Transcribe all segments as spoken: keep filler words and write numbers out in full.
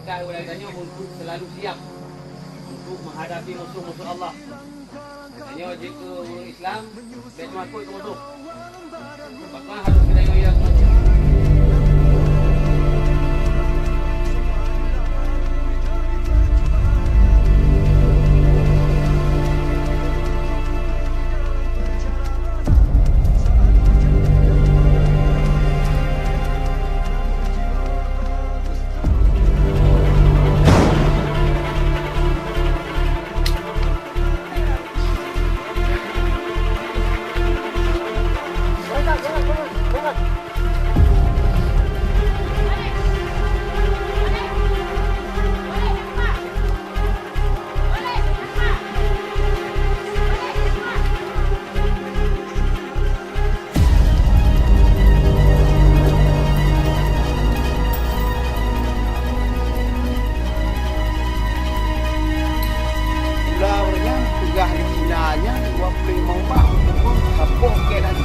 Ka ulai tanyoe untuk selalu siap untuk menghadapi musuh-musuh Allah. Tanyoe jeuet keu ureueng Islam, bèk meuakui keu musuh. Maka harus kita yang Ular nyan peugah di Cina nyan dua puluh lima umat, saboh kèk dan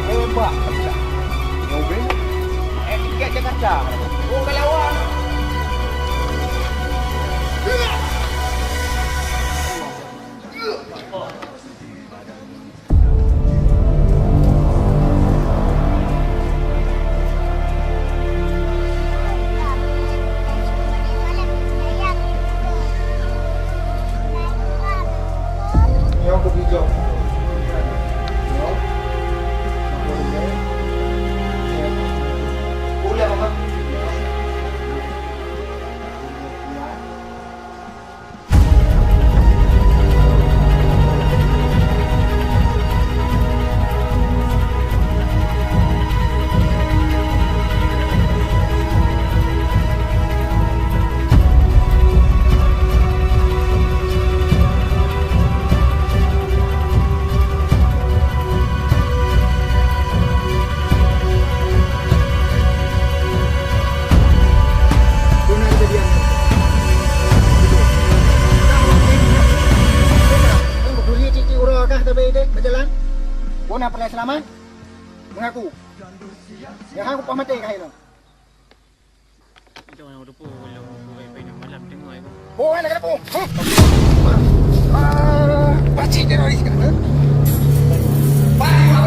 hebat peugah. Nyoe beh, eh, tiket Jakarta. Oh, ka lawan. Bagaimana pernah selamat? Mengaku. Ya, aku pah mati kah itu. Itu orang depan, kalau bukan payah malam, tengok aku. Oh, anak aku. Huh? Ah, pacik teroris kan? Huh? Bah!